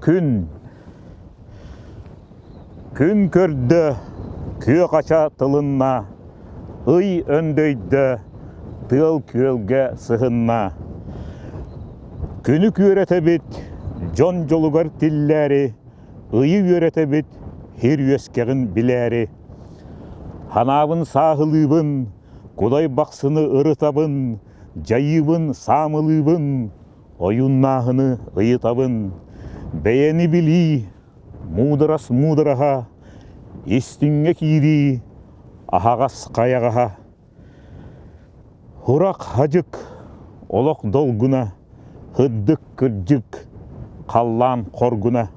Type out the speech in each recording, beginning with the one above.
Күн Күн көрдө, күөх ача тылынна, ый өндөйдө, тыал күөлгэ сыһынна. Күнү күөрэтэбит, дьон дьолугар тиллээри, ыйы үөрэтэбит, һир үөскэҕин билээри. Ханаабын сааһылыыбын, кудай бахсыны ырытабын, дьайыыбын саамылыыбын, Ойууннааһыны ыйытабын, бэйэни билии, муударас муудараһа, истиҥҥэ киирии, аһаҕас хайаҕаһа. Һурах хадьык, олох долгуна, һырдык кырдьык, халлаан хоргуна.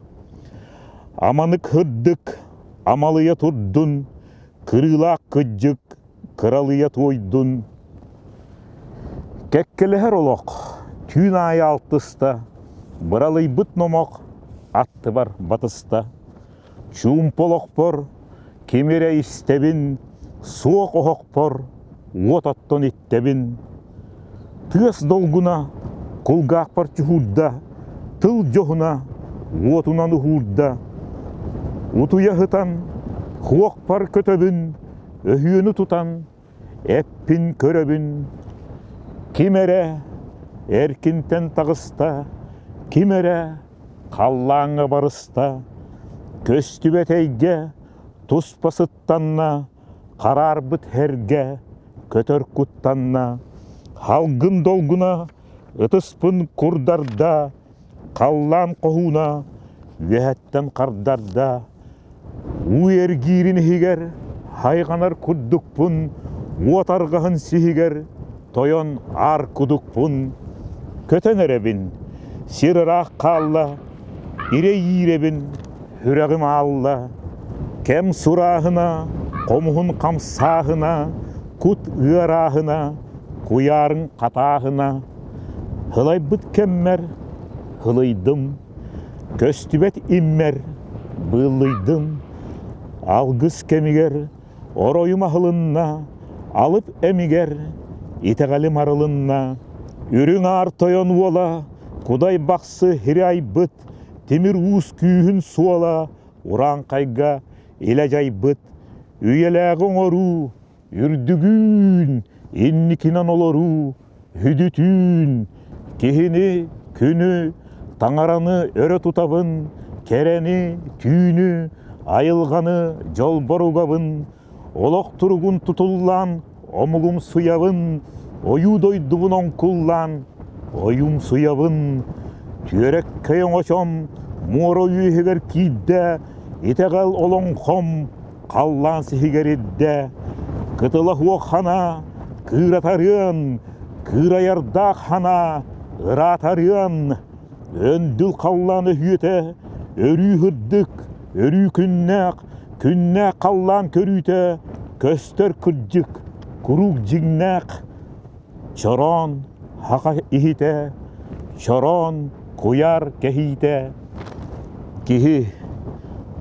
Аманык һырдык, амалыйа турдун, кырыылаах кыдьык, кыралыйа туойдун. Кэккэлэһэр олох түүн аайы алтыста, быралыйбыт номох аттыбар батыста. Чуумпу олохпор ким эрэ истэбин, суох оһохпор уот оттон иттэбин. Тыас долгуна кулгаахпар чуһуурда, тыл дьоһуна уотунан уһуурда. Утуйа сытан хуохпар көтөбүн, Өһүөнү тутан эппин көрөбүн, ким эрэ эркинтэн таҕыста, ким эрэ халлааҥҥа барыста, көстүбэт эйгэ туспа сыттанна, хараарбыт эргэ көтөр куттанна, халгын долгуна ытыспын курдарда, Халлаан хоһууна үөһэттэн хардарда, уу эргиирин иһигэр хайҕанар курдукпун, уот арҕаһын сиһигэр тойон аар кудукпун. Көтөн эрэбин, сир ыраах хаалла, ирэ иирэбин, сүрэҕим аалла. Кэм сурааһына, хомуһун хамсааһына, кут ыарааһына, куйаарын хатааһына. Һылайбыт кэммэр һылыйдым, көстүбэт иммэр быыллыйдым, алгыс кэмигэр оройум аһылынна, алып эмигэр итэҕэлим арылынна, үрүҥ аар тойон уола Кудай Бахсы һири айбыт, тимир уус күүһүн суола урааҥхайга илэ дьайбыт, үйэлээҕи оҥоруу Үрдүгүүн, инникинэн олоруу, үдүтүүн, киһини, күнү, таҥараны өрө тутабын, кэрэни, түүнү, айылҕаны дьолбор угабын, олох туругун тутуллаан омугумсуйабын, ойуу дойдубун оҥкуллаан ойуумсуйабын, түөрэккэй оҥочом муора үөһүгэр киирдэ, итэҕэл олоҥхом халлаан сиһигэр ирдэ, кытыла суох хана, кыыратарыан, кыырайардаах хана, ыраатарыан, өндүл халлаан өһүөтэ, өрүү һырдык, өрүү күннээх, күннээх халлаан көрүүтэ, көстөр кырдьык, куруук дьиҥнээх, Чороон хаха иһитэ, чороон куйаар кэһиитэ. Киһи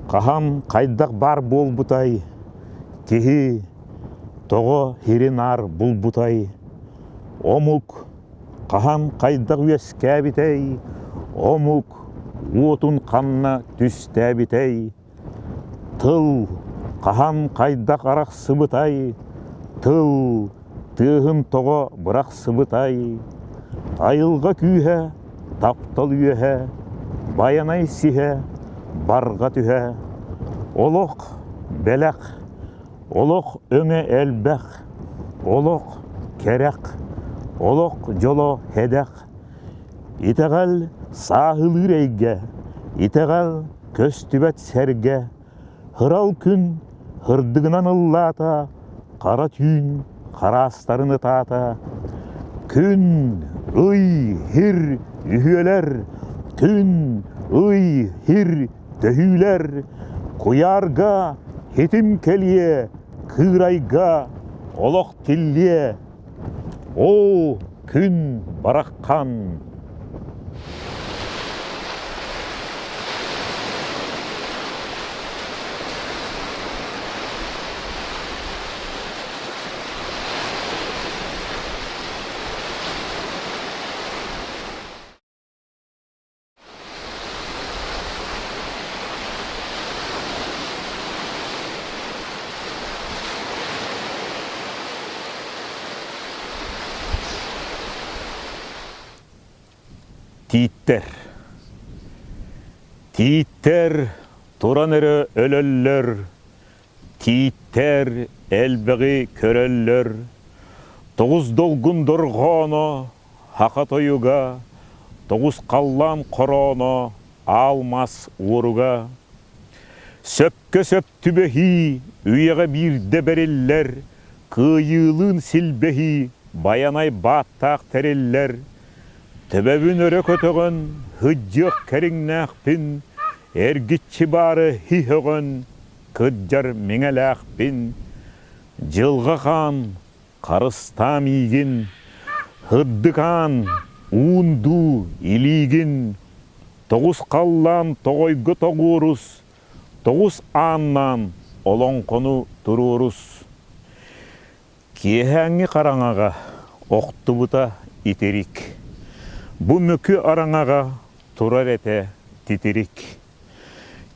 хаһан хайдах баар буолбутай, киһи тоҕо һири-наар булбутай, омук хаһан хайдах үөскээбитэй, омук уотун ханна түстээбитэй, Тыл хаһан хайдах арахсыбытай, тыл тыаһын тоҕо бырахсыбытай, айылҕа күүһэ, таптал үөһэ, байанай сиһэ, барҕа түһэ, олох бэлэх, олох өҥө элбэх, олох кэрэх, олох дьоло сэдэх, итэҕэл сааһылыыр эйгэ, итэҕэл көстүбэт сэргэ, һырал күн һырдыгынан ыллаата, хара түүн хараастарын ытаата. Күн, ый, һир, үһүөлэр, күн, ый, һир, төһүүлэр, куйаарга хитим кэлиэ, кыырайга олох тиллиэ. Оо, күн бараххан! Тииттэр Тииттэр туран эрэ өлөллөр, тииттэр элбэҕи көрөллөр. Тоҕус долгун дорҕооно, һаха тойуга, тоҕус халлаан хорооно, аал мас уоруга. Сөпкө сөп түбэһии үйэҕэ биирдэ бэриллэр, кыайыылыын силбэһии байанай бааттаах тэриллэр. Төбөбүн өрө көтөҕөн, һыддьыах кэриҥнээхпин, эргиччи баары һи-һөҕөн, кырдьар миҥэлээхпин. Дьылҕа хаан, харыстаа миигин, һырдык аан, уун дуу илиигин, тоҕус халлаан тоҕойго тоҕуорус, тоҕус ааннаан олоҥхону туруорус. Киэһээҥҥи хараҥаҕа охтубута итирик. Бу мөкү араҥаҕа турар этэ титирик.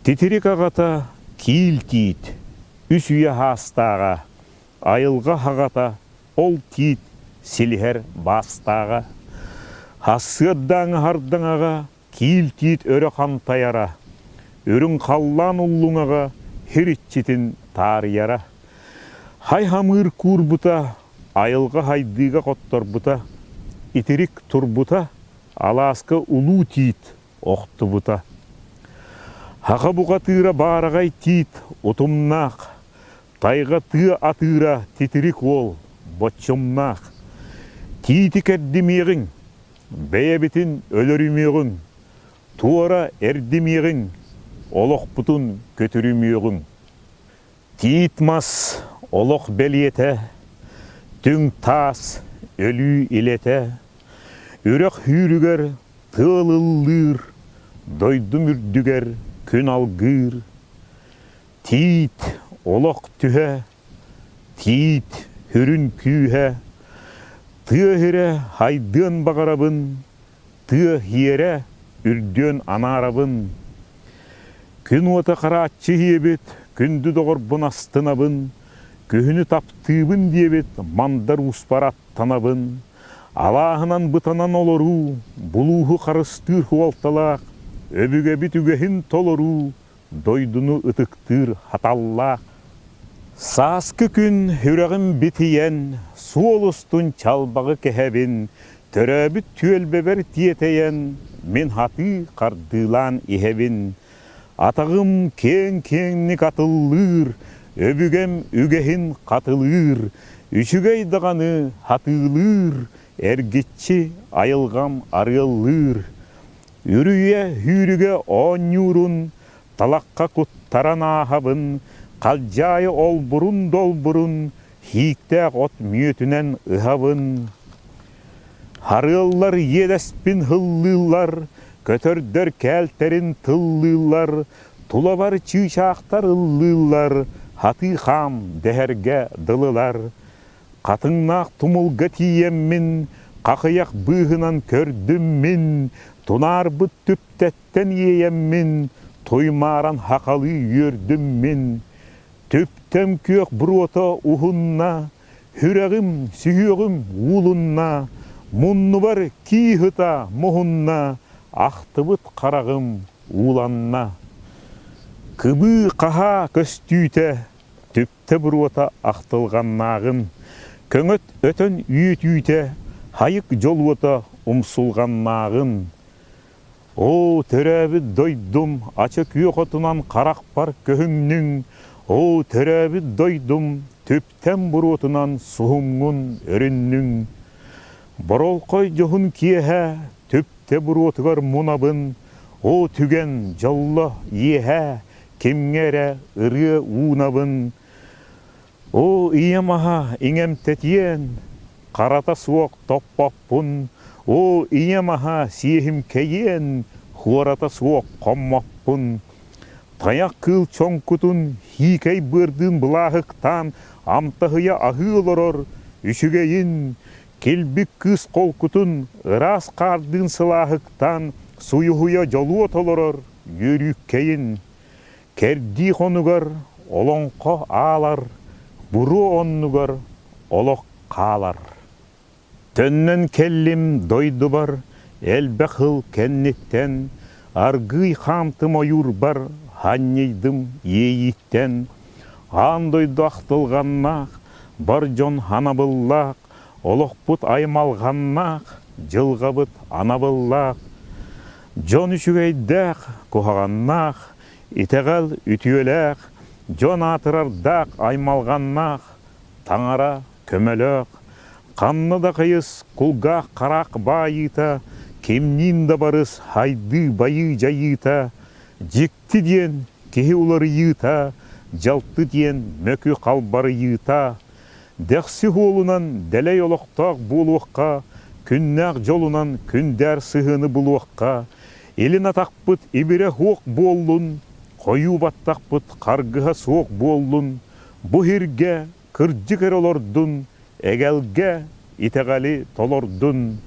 Титирик аҕата киил тиит, үс үйэ хаастааҕа, айылҕа аҕата ол тиит силиһэр баастааҕа. Сарсыардааҥы хардаҥаҕа киил тиит өрө хантайара, үрүҥ халлаан уллуҥаҕа сир иччитин таарыйара. Хай-хамыыр куурбута, айылҕа хайдыыга хотторбута, итирик турбута, алааска улуу тиит охтубута. Саха бухатыыра баараҕай тиит утумнаах, тайҕа тыа атыыра титирик уол боччумнаах. Тиити кэрдимиэҕиҥ, Бэйэбитин өлөрүмүөҕүҥ, туора эрдимиэҕиҥ, олохпутун көтүрүмүөҕүҥ. Тиит мас олох бэлиэтэ, түҥ таас өлүү илэтэ, үрэх сүүрүгэр тыал ыллыыр, дойдум үрдүгэр күн алгыыр. Тиит олох түһэ, Тиит сүрүн күүһэ, тыа сирэ хайдыан баҕарабын, тыа иэрэ үрдүөн анаарабын. Күн уота харааччы иһиэбит, күндү доҕорбун астынабын, күһүнү таптыыбын диэбит мандар ууспар аттанабын. Алааһынан бытанан олоруу, булууһу харыстыыр суолталаах, өбүгэбит үгэһин толоруу, дойдуну ытыктыыр хаталлаах. Сааскы күн сүрэҕим битийэн, суол устун чалбаҕы кэһэбин, төрөөбүт түөлбэбэр тиэтэйэн, мин хатыы хардыылаан иһэбин. Атаҕым киэҥ-киэҥник атыллыыр, өбүгэм үгэһин хатылыыр, үчүгэй даҕаны хатыылыыр, эргиччи айылҕам арыаллыыр. Үрүйэ сүүрүгэ оонньуурун, талахха куттаран ааһабын, халдьаайы олбурун-долбурун, сииктээх от мүөтүнэн ыһабын. Харыаллар иэдэспин һыллыыллар, көтөрдөр кээлтэрин тыллыыллар, тулабар чыычаахтар ыллыыллар, хатыы хаам дэһэргэ дылылар. Хатыҥнаах тумулга тиийэммин, хахыйах быыһынан көрдүм мин, тунаарбыт түптэттэн иэйэммин, туймааран хахалыы үөрдүм мин. Түптэм күөх буруота уһунна, сүрэҕим, сүһүөҕүм уулунна, муннубар кии ыта муһунна, ахтыбыт хараҕым ууланна. Кыбыы хаһаа көстүүтэ Түптэ буруота ахтылҕаннааҕын, көҥөт өтөн үөтүүтэ хайык дьолуота умсулҕаннааҕын. Оо, төрөөбүт дойдум ача күөх отунан харахпар көһүҥнүҥ, оо, төрөөбүт дойдум түптэм буруотунан суһумҥун өрүннүҥ. Боролхой дьоһун киэһэ түптэ буруотугар мунабын, оо, түгэн дьолло иэһэ Кимҥэ эрэ ырыа уунабын, Оо, ийэм аһа иҥэмтэтиэн, харата суох топпоппун, Оо, ийэм аһа сиэһимкэйиэн, хуората суох хоммоппун. Тайах кыыл чоҥкутун һиикэй быардыын былааһыктаан амтаһыйа аһыы олорор үчүгэйин, килбик кыыс холкутун ыраас хаардыын сылааһыктаан суйуһуйа дьолуо толорор үөрүүккэйин кэрдии хонугар олоҥхо аалар, буруо оннугар олох хаалар. Төннөн кэллим дойдубар, Элбэх ыл кэнниттэн аргыый хаамтым ойуурбар анньыйдым иэйииттэн. Аан дойду ахтылҕаннаах, бар дьон анабыллаах, олохпут аймалҕаннаах, дьылҕабыт анабыллаах. Дьон үчүгэйдээх, куһаҕаннаах, итэҕэл үтүөлээх, дьон аатырардаах, аймалҕаннаах, таҥара көмөлөөх, ханна да хайыс кулгаах-хараах баайыыта, кимниин да барыс хайдыы-байыы дьайыыта, дьикти диэн киһи уларыйыыта, дьалты диэн мөкү халбарыйыыта, дэхси уолунан дэлэй олохтоох буолуохха, күннээх дьолунан күндээр сыһыаны булуохха, илин атахпыт ибирэ суох буоллун, хойуу баттахпыт харгыһа суох буоллун, бу сиргэ кырдьык эрэ олордун, эгэлгэ итэҕэли толордун.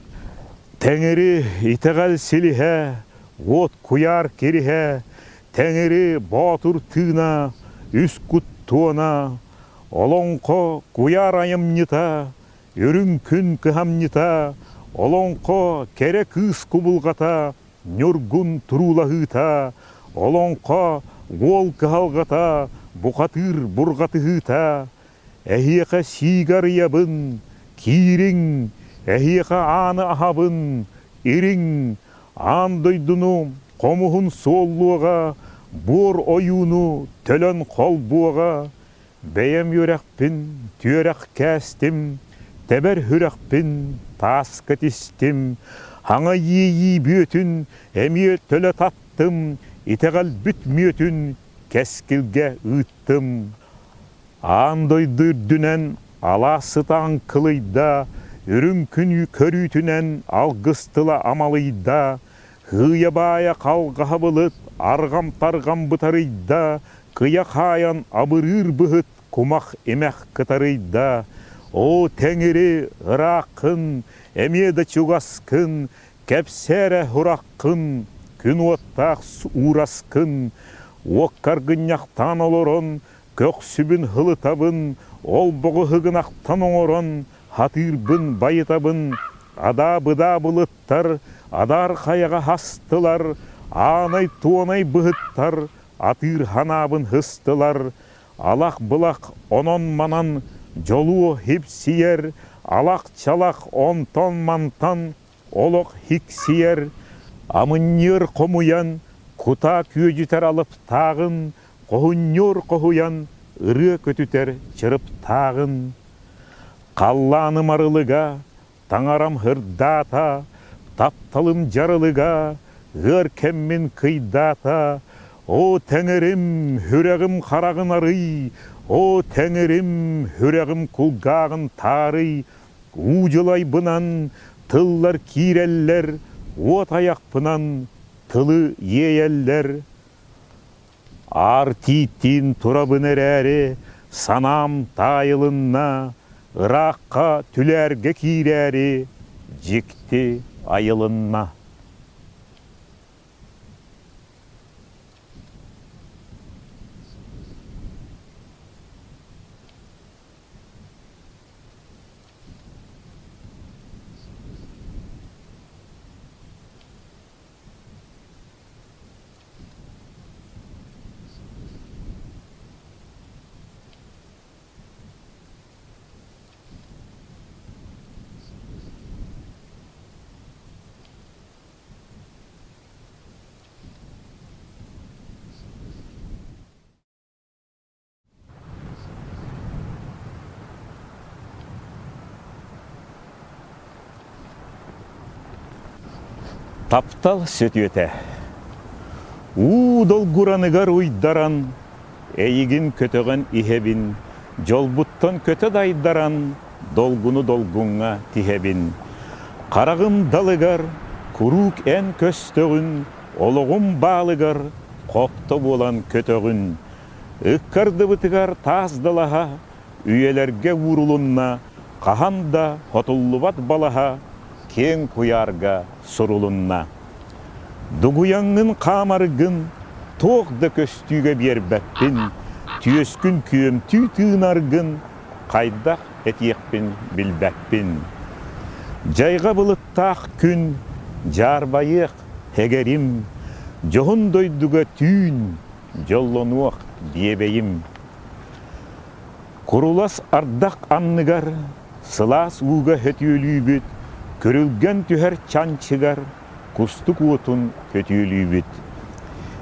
Тэҥири итэҕэл силиһэ, уот куйаар кириһэ, Тэҥири боотур тыына, үс кут туона, Олоҥхо куйаар айымньыта, үрүҥ күн кыһамньыта, Олоҥхо кэрэ кыыс кубулҕата, Ньургун туруулаһыыта, Олоҥхо уол кыһалҕата, бухатыыр бурҕатыһыыта, Эһиэхэ сиигэ арыйабын, киириҥ, эһиэхэ ааны аһабын, ириҥ, аан дойдуну хомуһун суоллуоҕа, буор ойууну төлөн холбуоҕа, Бэйэм үөрэхпин түөрэх кээстим, тэбэр сүрэхпин тааска тистим, хаҥа иэйии бүөтүн эмиэ төлө таттым, итэҕэлбит мүөтүн кэскилгэ ыыттым. Аан дойду үрдүнэн алаас сытаан кылыйда, үрүҥ күн көрүүтүнэн алгыс тыла амалыйда, Һыыйа-баайа халҕаһа былыт арҕам-тарҕам бытарыйда, кыйа хаайан абырыыр быһыт кумах имэх кытарыйда. Оо, Тэҥири, ырааххын, эмиэ да чугаскын, кэпсээ эрэ сураххын, күн уоттаах уураскын, уоккар гынньахтаан олорон, көхсүбүн һылытабын, олбоҕу һыгынахтан оҥорон, хатыырбын байытабын, адаа-быдаа былыттар, адаар хайаҕа хастылар, аанай-туонай быһыттар, атыыр ханаабын һыстылар, алах-былах онон-манан дьолуо хипсийэр, алах-чалах онтон-мантан олох хиксийэр, амынньыар хомуйан, кутаа күөдьүтэр алыптааҕын, хоһунньуор хоһуйан, ырыа көтүтэр чырыптааҕын. Халлааным арылыга, таҥарам һырдаата, тапталым дьарылыга, ыар кэммин кыйдаата. Оо, тэҥэрим, сүрэҕим хараҕын арый, оо, тэҥэрим, сүрэҕим кулгааҕын таарый, уу дьылайбынан тыллар киирэллэр, уот айахпынан тылы иэйэллэр. Аар тииттиин турабын эрээри, санаам таайылынна, ыраахха түлээргэ киирээри дьикти айылынна. Таптал сөтүөтэ Уу долгураныгар уйдаран, Эйигин көтөҕөн иһэбин, Дьолбуттан көтө дайдаран, Долгуну долгуҥҥа тиһэбин. Хараҕым далыгар куруук эн көстөҕүн, Олоҕум баалыгар хопто буолан көтөҕүн. Ыккардыбытыгар таас далаһа үйэлэргэ уурулунна, хаһан да хотуллубат балаһа киэҥ куйаарга сурулунна. Дугуйаҥҥын хаамаргын туох да көстүүгэ биэрбэппин, түөскүн күөмтүү тыынаргын хайдах этиэхпин билбэппин. Дьайҕа былыттаах күн, Дьаарбайыах, эгэрим, дьоһун дойдуга түүн дьоллонуох биэбэйим. Курулас ардах анныгар сылаас ууга хөтүөлүүбүт, күрүлгэн түһэр чанчыгар кустук уотун көтүөлүүбүт.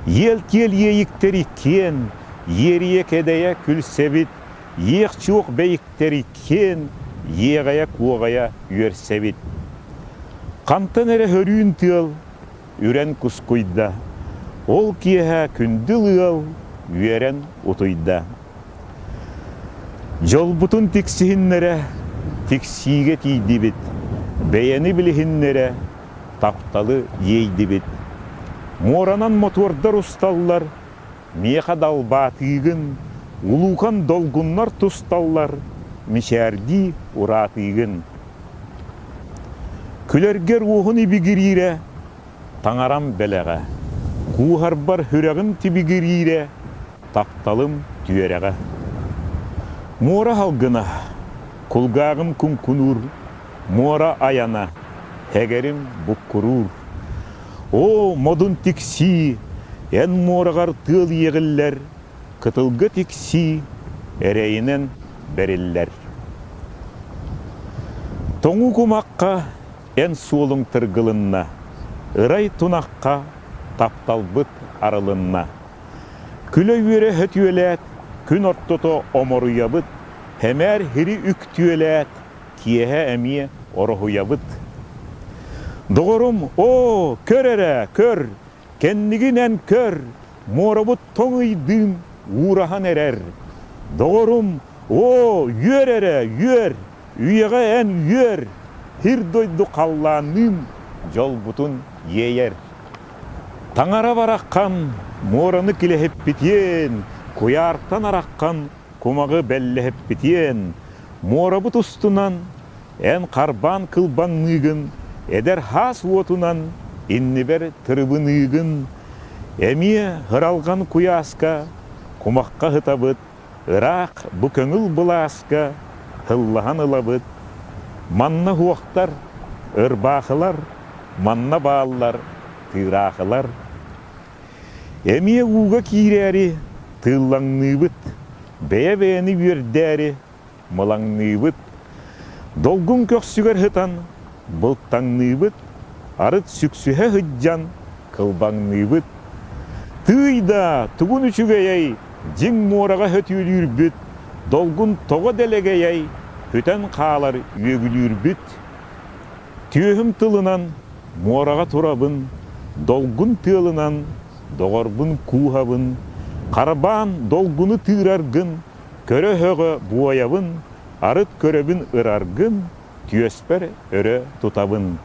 Иэл-тиэл иэйиктэр иккиэн, иэрийэ-кэдэйэ күлсэбит, иэх-чуох бэйиктэр иккиэн, иэҕэйэ-куоҕайа үөрсэбит. Хантан эрэ хөрүүн тыал үрэн кускуйда, ол киэһэ күндүл ыал үөрэн утуйда. Дьолбутун тиксиһиннэрэ тиксиигэ тиийдибит, бэйэни билиһиннэрэ тапталы иэйдибит. Муоранан мотуордар усталлар, миэхэ далбаатыыгын, улуукан долгуннар тусталлар, мичээрдии ураатыыгын. Күлэргэр уоһун ибигириирэ, таҥарам бэлэҕэ, кууһарбар сүрэҕим тибигириирэ, тапталым түөрэҕэ. Муора салгына, кулгааҕым куҥкунуур, муора айана, эгэрим буккуруур. Оо, модун тиксии, эн муораҕар тыал иэҕиллэр, кытылга тиксии эрэйинэн бэриллэр. Тоҥуу кумахха эн суолуҥ тыргылынна, ырай тунахха тапталбыт арылынна. Күлэ-үөрэ хөтүөлээт, күн ортото оморуйабыт, хэмээр хири үктүөлээт, киэһэ эмиэ ороһуйабыт. Доҕорум, оо, көр эрэ, көр, кэннигин эн көр, муорабыт тоҥ ыйдыын уураһан эрэр. Доҕорум, оо, үөр эрэ, үөр, үйэҕэ эн үөр, сир-дойду халлаанныын дьолбутун иэйэр. Таҥара бараххан муораны килэһиппитиэн, куйаартан араххан кумаҕы бэллэһиппитиэн, муорабыт устунан эн харбаан кылбаҥныыгын, эдэр хаас уотунан иннибэр тырыбыныыгын, эмиэ ыралҕан куйааска кумахха сытабыт, ыраах бу көҥүл былааска һыллаһан ылабыт, манна уохтар, ырбаахылар, манна бааллар тыыраахылар. Эмиэ ууга киирээри тыыллаҥныыбыт, бэйэ-бэйэни үөрдээри мылаҥныыбыт, долгун көхсүгэр сытан былтаҥныыбыт, арыт сүксүһэ сылдьан кылбаҥныыбыт. Тыый да, тугун үчүгэйэй, дьиҥ муораҕа сөтүөлүүрбүт, долгун тоҕо дэлэгэйэй, сүтэн хаалар үөгүлүүрбүт. Түөһүм тылынан муораҕа турабын, долгун тыалынан доҕорбун кууһабын, харбаан долгуну тыыраргын, көрө-һөҕө буойабын, арыт көрөбүн ыраргын, түөспэр өрө тутабын.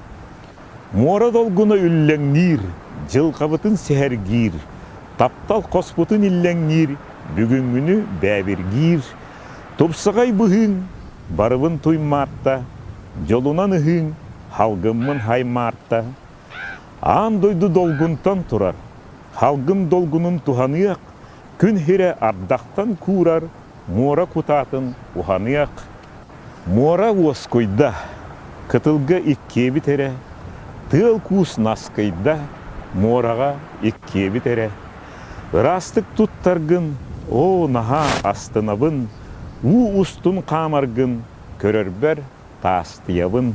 Муора долгуна үллэҥниир, дьылҕабытын сэһэргиир, таптал хоспутун иллэҥниир, бүгүҥҥүнү бээбиргиир. Тупсаҕай быһыыҥ барыбын туймаарта, дьолунан ыһыыҥ халгыммын хаймаарта. Аан дойду долгунтан турар, халгын долгунун туһаныах, күн сирэ ардахтан куурар, муора кутаатын уһаныах. Муора уоскуйда, кытылга иккиэбит эрэ, тыал-куус наскыйда, муораҕа иккиэбит эрэ. Ыраастык туттаргын, оо, наһаа астынабын, уу устун хаамаргын көрөрбөр таастыйабын.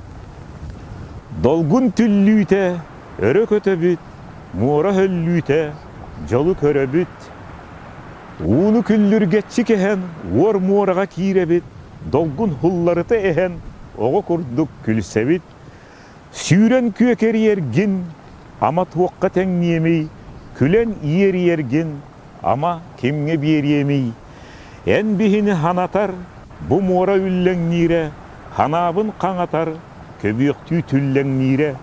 Долгун түллүүтэ өрө көтөбүт, муора һөллүүтэ дьолу көрөбүт. Ууну күллүргэччи кэһэн уор муораҕа киирэбит, долгун һулларыта эһэн оҕо курдук күлсэбит. Сүүрэн күөкэрийэргин, ама туохха тэҥниэмий, күлэн иэрийэргин, ама кимҥэ биэриэмий? Эн биһини ханатар, бу муора үллэҥниирэ, ханаабын хаҥатар, көбүөхтүү түллэҥниирэ.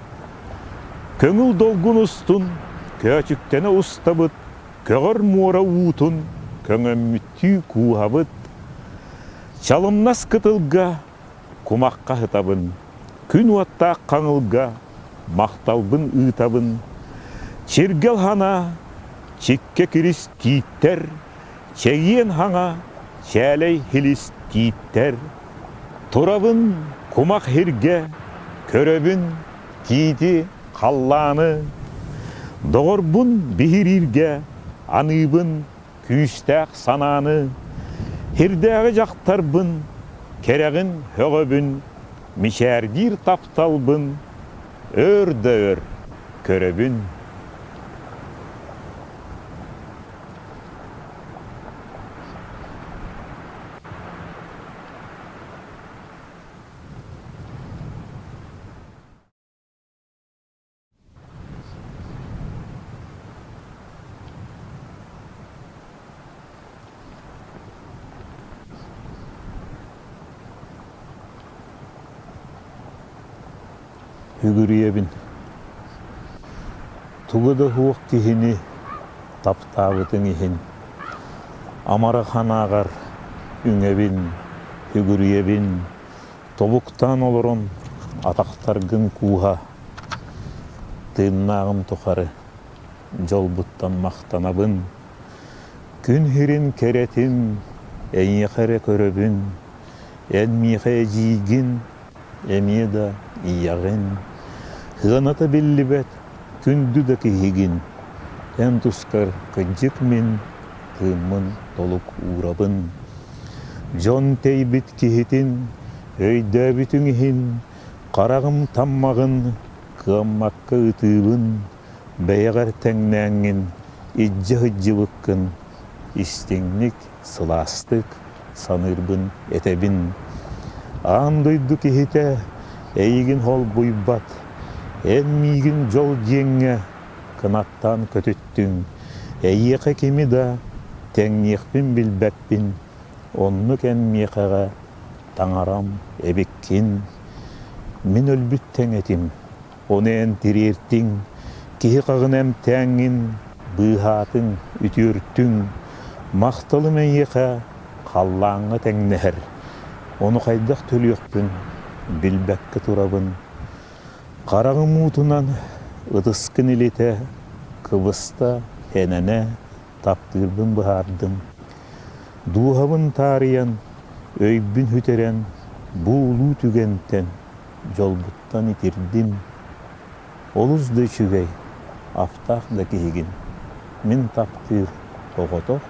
Көҥүл долгун устун, көөчүктэнэ устабыт, көҕөр муора уутун көҥөммүттүү кууһабыт. Чалымнас кытылга кумахха сытабын, күн уоттаах хаҥылга махталбын ыытабын. Чиргэл хана, чиккэ кирис тииттэр, чэгиэн хаҥа, чээлэй хилис тииттэр. Турабын кумах сиргэ, көрөбүн тиити. халлааны. Доҕорбун биһирииргэ аныыбын күүстээх санааны. Һирдээҕи дьахтарбын, кэрэҕин һөҕөбүн, мичээрдиир тапталбын өр да өр көрөбүн. Үгүрүйэбин. Тугу да суох киһини таптаабытыҥ иһин амарах анааҕар үҥэбин, үгүрүйэбин, тобуктаан олорон атахтаргын кууһа, тыыннааҕым тухары дьолбуттан махтанабын. Күн сирин кэрэтин эйиэхэ эрэ көрөбүн, эн миэхэ эдьиийгин Эмиэ да ийэҕин, сыаната биллибэт күндү да киһигин, эн тускар кырдьык мин тыыммын толук уурабын. Дьон тэйбит киһитин өйдөөбүтүҥ иһин хараҕым таммаҕын кыаммакка ытыыбын, бэйэҕэр тэҥнээҥҥин илдьэ сылдьыбыккын истиҥник, сылаастык саныырбын этэбин. Аан дойду киһитэ эйигин холбуйбат, эн миигин дьол диэҥҥэ кынаттаан көтүттүҥ. Эйиэхэ кими да тэҥниэхпин билбэппин, оннук эн миэхэҕэ таҥарам эбиккин. Мин өлбүт тэҥ этим, Ону эн тириэртиҥ, киһи хаҕын эмтээҥҥин, быыһаатыҥ, үтүөртүҥ. Махталым эйиэхэ халлааҥҥа тэҥнэһэр. Ону хайдах төлүөхпүн билбэккэ турабын. Хараҕым уутунан ытыскын илитэ, кыбыста, энэнэ таптыырбын быһаардым. Дууһабын таарыйан, өйбүн сүтэрэн, бу улуу түгэнтэн дьолбуттан итирдим. Олус да үчүгэй, аптаах да киһигин. Мин таптыыр оҕотох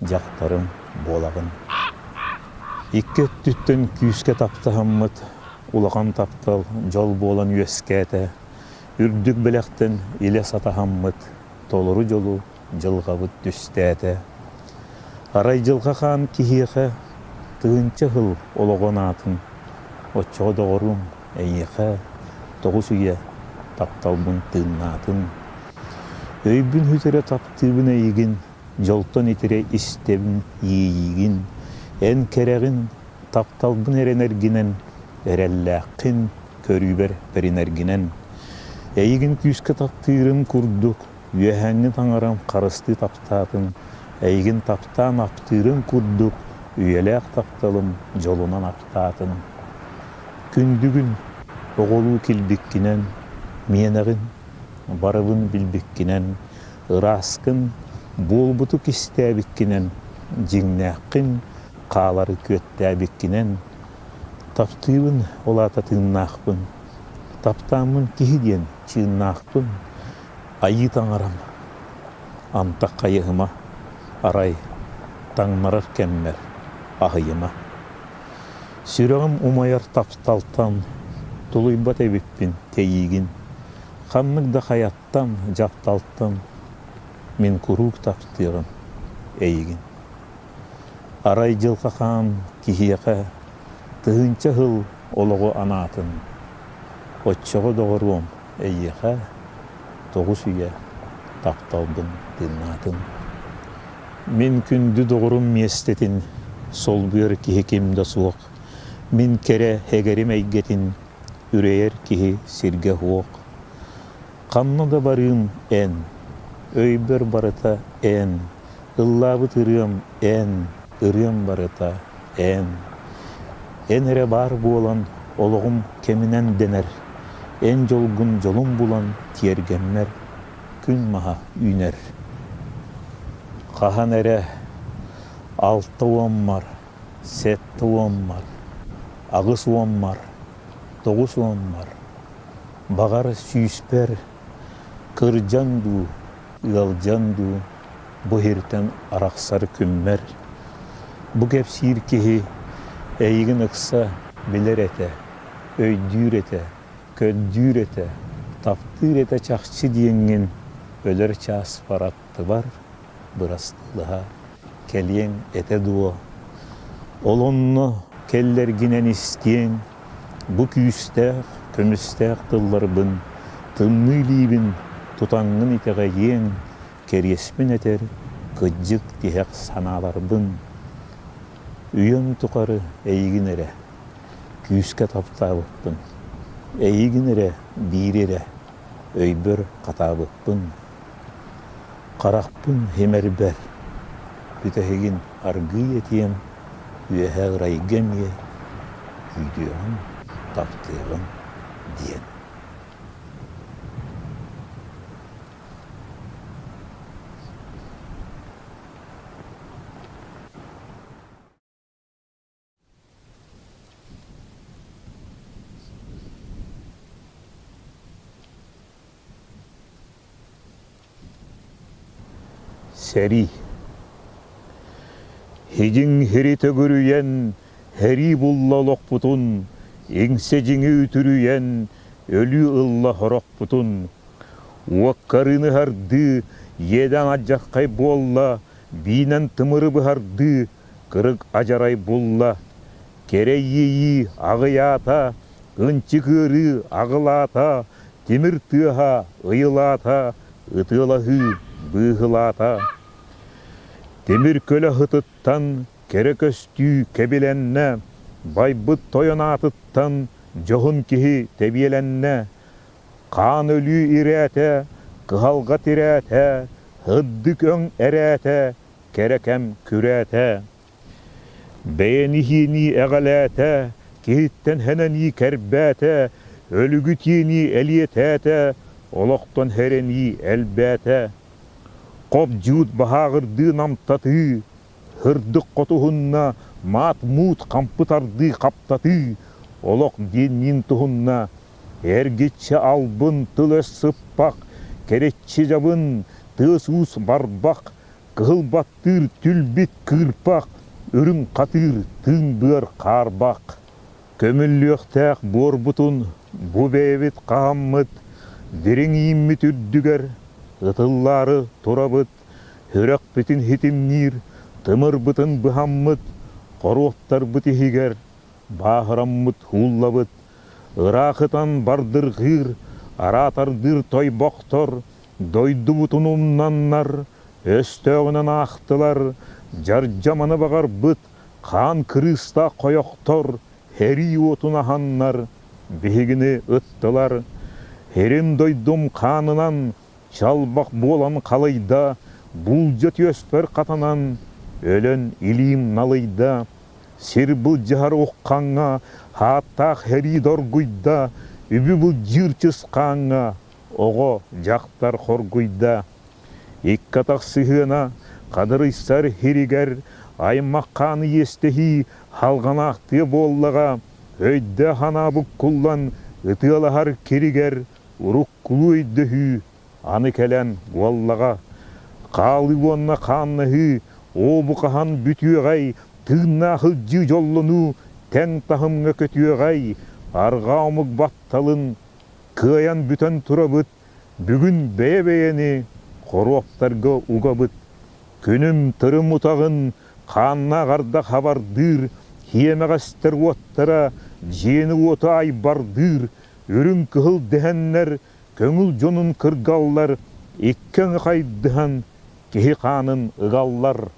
дьахтарым буолаҕын. Икки өттүттэн күүскэ таптаһаммыт улахан таптал дьол буолан үөскээтэ. Үрдүк бэлэхтэн илэ сатаһаммыт толору дьолу дьылҕабыт түстээтэ. Арай дьылҕа хаан киһиэхэ тыһыынча сыл олоҕун аатын, оччоҕо доҕоруом эйиэхэ тоҕус үйэ тапталбын тыыннаатын. Өйбүн сүтэрэ таптыыбын эйигин, дьолтон итирэ истэбин иэйиигин, эн кэрэҕин, тапталбын эрэнэргинэн, эрэллээххин, көрүүбэр бэринэргинэн. Эйигин күүскэ таптыырым курдук Үөһээҥҥи таҥарам харыстыы таптаатын, эйигин таптаан аптыырын курдук үйэлээх тапталым дьолунан аптаатын. Күндүгүн оҕолуу килбиккинэн, миэнэҕин, барыбын билбиккинэн, ырааскын, буолбуту кистээбиккинэн, дьиҥнээххин, хаалары күөттээбиккинэн, таптыыбын ол аата тыыннаахпын, таптааммын киһи диэн чыыннаахпын, Айыы таҥарам, антах хайыһыма, арай, таҥнарар кэммэр аһыйыма. Сүрэҕим умайар тапталтан тулуйбат эбиппин тэйиигин, ханнык да хайаттан, дьапталтан мин куруук таптыаҕым эйигин. Арай дьылҕа хаан киһиэхэ тыһыынча сыл олоҕу анаатын, оччоҕо доҕоруом Эйиэхэ тоҕус үйэ тапталбын тыыннаатын. Мин күндү доҕорум миэстэтин солбуйар киһи ким да суох. Мин кэрэ эгэрим эйгэтин үрэйэр киһи сиргэ суох. Ханна да барыым эн, өйбөр барыта эн, ыллаабыт ырыам эн, ырыам барыта эн. Эн эрэ баар буолан олоҕум кэминэн дэнэр, эн дьолгун дьолум булан тиэргэммэр күн маһа үүнэр. Хаһан эрэ алта уоммар, сэттэ уоммар, аҕыс уоммар, тоҕус уоммар. Баҕар, сүүспэр кырдьан дуу, ыалдьан дуу бу иһиртэн арахсар күммэр бу кэпсиир киһи эйигин ыкса билэр этэ, өйдүүр этэ, көрдүүр этэ, таптыыр этэ чахчы диэҥҥин өлөр чааспар аттыбар бырастыылаһа кэлиэҥ этэ дуо? Ол онно кэллэргинэн истиэҥ, бу күүстээх, көмүстээх тылларбын тымныы илиибин тутаҥҥын итэҕэйиэҥ, кэриэспин этэр кыдьык тиһэх санааларбын. Үйэм тухары эйигин эрэ күүскэ таптаабыппын, эйигин эрэ биири эрэ өйбөр хатаабыппын. Харахпын имэрбэр, бүтэһигин аргыый этиэм, үөһэ ырайга эмиэ күүтүөҕүм, таптыаҕым диэн. Сэрии Һидьиҥ-һири төгүрүйэн, һэрии булла олохпутун, иҥсэ-дьиҥи үтүрүйэн, өлүү ылла сорохпутун. Уоккарыыны ыһардыы, иэдээн алдьархай буолла, биинэн тымыры быһардыы, кырык адьарай булла, кэрэ иэйии аҕыйаата, ынчык ыарыы аҕылаата, тимир тыаһа ыйылаата, ытыалаһыы быыһылаата. Тимир көлө һытыттан кэрэ көстүү кэбилэннэ, байбыт тойон аатыттан дьоһун киһи тэбиэлэннэ, хаан өлүү ирээтэ, кыһалҕа тирээтэ, һырдык өҥ эрээтэ, кэрэ кэм күрээтэ. Бэйэни иһиэнии эҕэлээтэ, киһиттэн һэнэнии кэрбээтэ, өлүгү тиэнии элиэтээтэ, олохтон һэрэнии элбээтэ. Хоп-дьуут баһааҕырдыы намтатыы, һырдык хотуһунна маат-муут хампы тардыы хаптатыы, олох диэнниин туһунна, эргиччи албын тыл-өс сыппах, кэриччи дьабын, тыас-уус барбах, Кыһыл баттыыр түлбүт кыырпах, үрүҥ хатыыр тыын быар хаарбах. Көмүллүөхтээх буорбутун бу бэйэбит хаһаммыт, дириҥ ииммит үрдүгэр ытыллаары турабыт, сүрэхпитин ситимниир тымырбытын быһаммыт, хоруоптарбыт иһигэр бааһыраммыт ууллабыт, ыраах ытан бардырҕыыр, араатардыыр тойбохтор Дойдубутун умнаннар, өстөөҕүнэн аахтылар, дьардьаманы баҕарбыт хаан кырыыстаах хойохтор сэрии уотун аһаннар, биһигини ыттылар. Сирим дойдум хаанынан чалбах буолан халыйда, буулдьа түөспэр хатанан, өлөн илиим налыйда. Сир былдьаһар уххаҥҥа хааттаах сэрии доргуйда, үбү былдьыыр чысхааҥҥа Оҕо, дьахтар хоргуйда, икки атах сыһыана хадырыйсар иһиригэр аймах хааны иэстэһии халҕанаахтыа буоллаҕа, өйдөөх-санаа буккуллан ытыалаһар киригэр уруккулуу өйдөһүү аны кэлэн буоллаҕа. Хаалыы уонна хааннаһыы ообу хаһан бүтүөҕэй, тыыннаах ылдьыы дьоллонуу тэҥ таһымҥа көтүөҕэй, арҕаа омук батталын Кыайан бүтэн турабыт, бүгүн бэйэ-бэйэни хоруоптарга угабыт. Күнүм тырым утаҕын хааннаах ардах хабардыыр, хиэмэҕэстэр уоттара дьиэни-уоту айбардыыр, үрүҥ-кыһыл дэһэннэр көҥүл дьонун кыргаллар, икки аҥы хайдыһан киһи хаанын ыгаллар.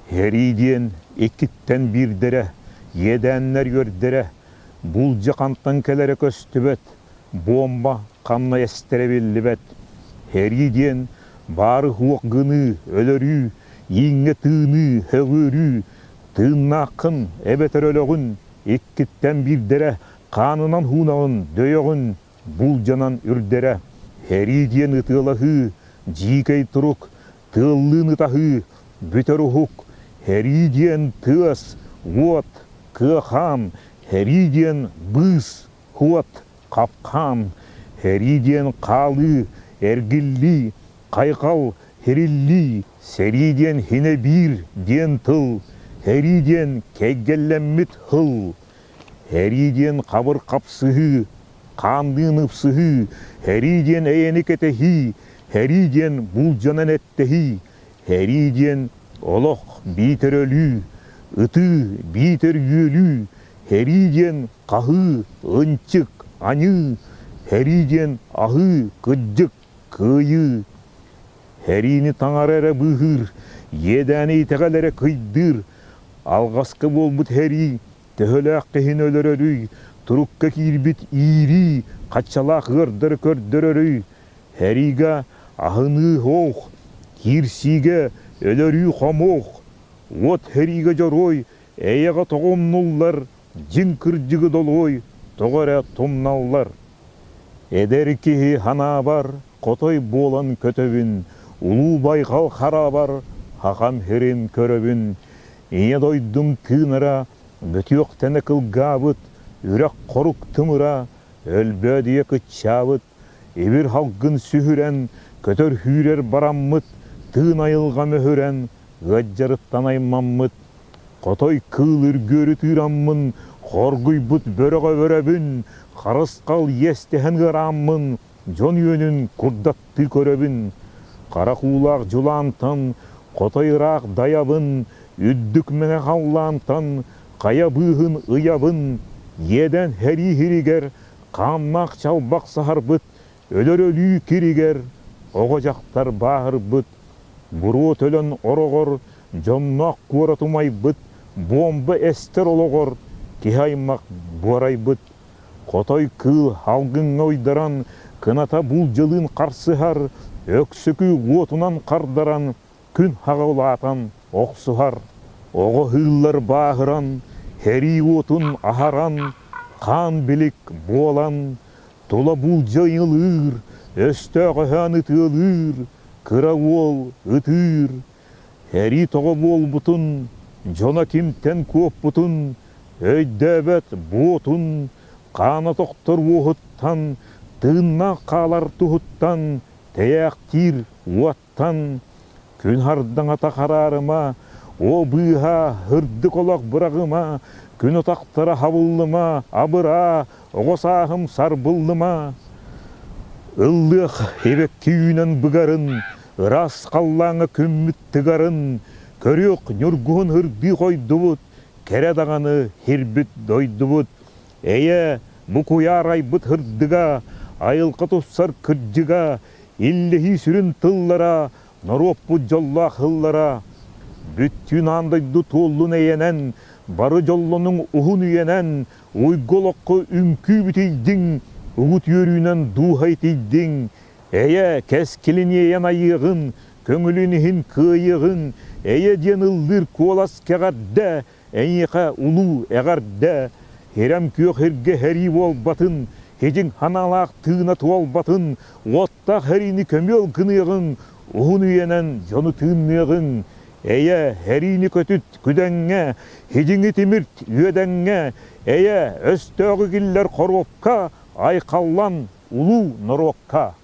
Сэрии диэн иккиттэн биирдэрэ, иэдээннэр үөрдэрэ, булдьа хантан кэлэрэ көстүбэт, буомба ханна эстэрэ биллибэт. Сэрии диэн баары суох гыныы, өлөрүү, ииҥҥэ тыыныы, һөҕүөрүү, тыыннааххын эбэтэр өлөҕүн, иккиттэн биирдэрэ хаанынан һуунаҕын, дөйөҕүн, булдьанан үрдэрэ. Сэрии диэн ытыалаһыы, дьиикэй турук, Тыаллыын ытаһыы, бүтэр уһук, һэрии диэн тыас, уот, кыахаан, һэрии диэн быыс, уот, хапкаан, Сэрии диэн хаалыы, эргиллии, хайҕал, һириллии, сэрии диэн һинэ биир диэн тыл, сэрии диэн кэйгэллэммит һыл, сэрии диэн хабыр хапсыһыы, хаанныын ыпсыһыы, сэрии диэн эйэни кэтэһии, сэрии диэн булдьанан эттэһии, сэрии диэн олох биитэр өлүү, ытыы биитэр үөлүү, сэрии диэн хаһыы, ынчык, аньыы, сэрии диэн аһыы, кыдьык, кыайыы. Сэриини таҥара эрэ быыһыыр, иэдээни итэҕэл эрэ кыйдыыр. Алҕаска буолбут сэрии төһөлөөх киһини өлөрөрүй, турукка киирбит иирии хаччалаах ыардары көрдөрөрүй, сэриигэ аһыныы суох, киирсиигэ өлөрүү хомуох, уот сэриигэ дьоруой эйэҕэ тоҕо умнуллар, дьиҥ кырдьыгы долуой тоҕо эрэ тумналлар. Эдэр киһи санаабар хотой буолан көтөбүн, улуу байҕал хараабар хахам сирин көрөбүн, Ийэ дойдум тыынара бөтүөхтэнэ кылгаабыт, үрэх хорук тымыра өлбөөдүйэ кыччаабыт, ибир халгын сүһүрэн, көтөр-сүүрэр бараммыт, тыын айылҕа мөһүрэн, ыаддьарыттан аймаммыт, хотой кыыл үргүөрү тыыраммын, хоргуйбут бөрөҕө бөрөбүн, харысхал иэстэһэн ыарааммын, дьон үөнүн курдаттыы көрөбүн, харах уулаах дьулаантан, хотой ыраах дайабын, үрдүк мэҥэ халлаантан хайа быыһын ыйабын, иэдээн сэрии сиригэр хааннаах чалбах саһарбыт, өлөр өлүү киригэр оҕо-дьахтар бааһырбыт, буруо төлөн ороҕор дьонноох куорат умайбыт, буомба эстэр олоҕор киһи аймах буорайбыт. Хотой кыыл алгыҥҥа уйдаран, кыната булдьалыын харсыһар, өксөкү уотунан хардаран, күн хаҕа улаатан охсуһар. Оҕо ыһыыллар бааһыран, сэрии уотун аһаран, хаан билик буолан, тула булдьа ыйылыыр, өстөөх өһөөн ытыалыыр, кыра уол ытыыр. Сэрии тоҕо буолбутун, дьоно кимтэн куоппутун өйдөөбөт буотун, хаана тохтор уоһуттан, тыыннаах хаалар туһуттан тэйээхтиир уоттан, күн хардаҥата хараарыма, о быыһа һырдык олох быраҕыма, күн утахтара хабыллыма, абыраа, оҕо сааһым сарбыллыма. Ыллыах эбэкки үүнэн быгарын, ыраас халлааҥҥа күммүт тыгарын, көрүөх ньургуһун һырдыы хойдубут, кэрэ даҕаны һирбит дойдубут. Эйэ, бу куйаар айбыт һырдыга, айылҕа тупсар кырдьыга, иллэһии сүрүн тыллара, норуоппут дьоллоох ыллара. Бүттүүн аан дойду туоллун эйэнэн, бары дьоллонуҥ уһун үйэнэн, уйгу олоххо үҥкүү бүтүйдүҥ, угут үөрүүнэн дууһа итийдиҥ, Эйэ, кэскилин иэйэн айыаҕын, көҥүлүн иһин кыайыаҕын, эйэ диэн ыллыыр куолас кэҕэрдэ, эйиэхэ улуу эҕэрдэ! Ирэм күөх иргэ сэрии буолбатын, хидьиҥ санаалаах тыына туолбатын, уоттаах сэриини көмүөл гыныаҕыҥ, уһун үйэнэн дьону тыынныаҕыҥ. Эйэ, сэриини көтүт күдэҥҥэ, хидьиҥи тимирт үөдэҥҥэ, эйэ, өстөөҕү киллэр хоруопка, айхаллан улуу норуокка!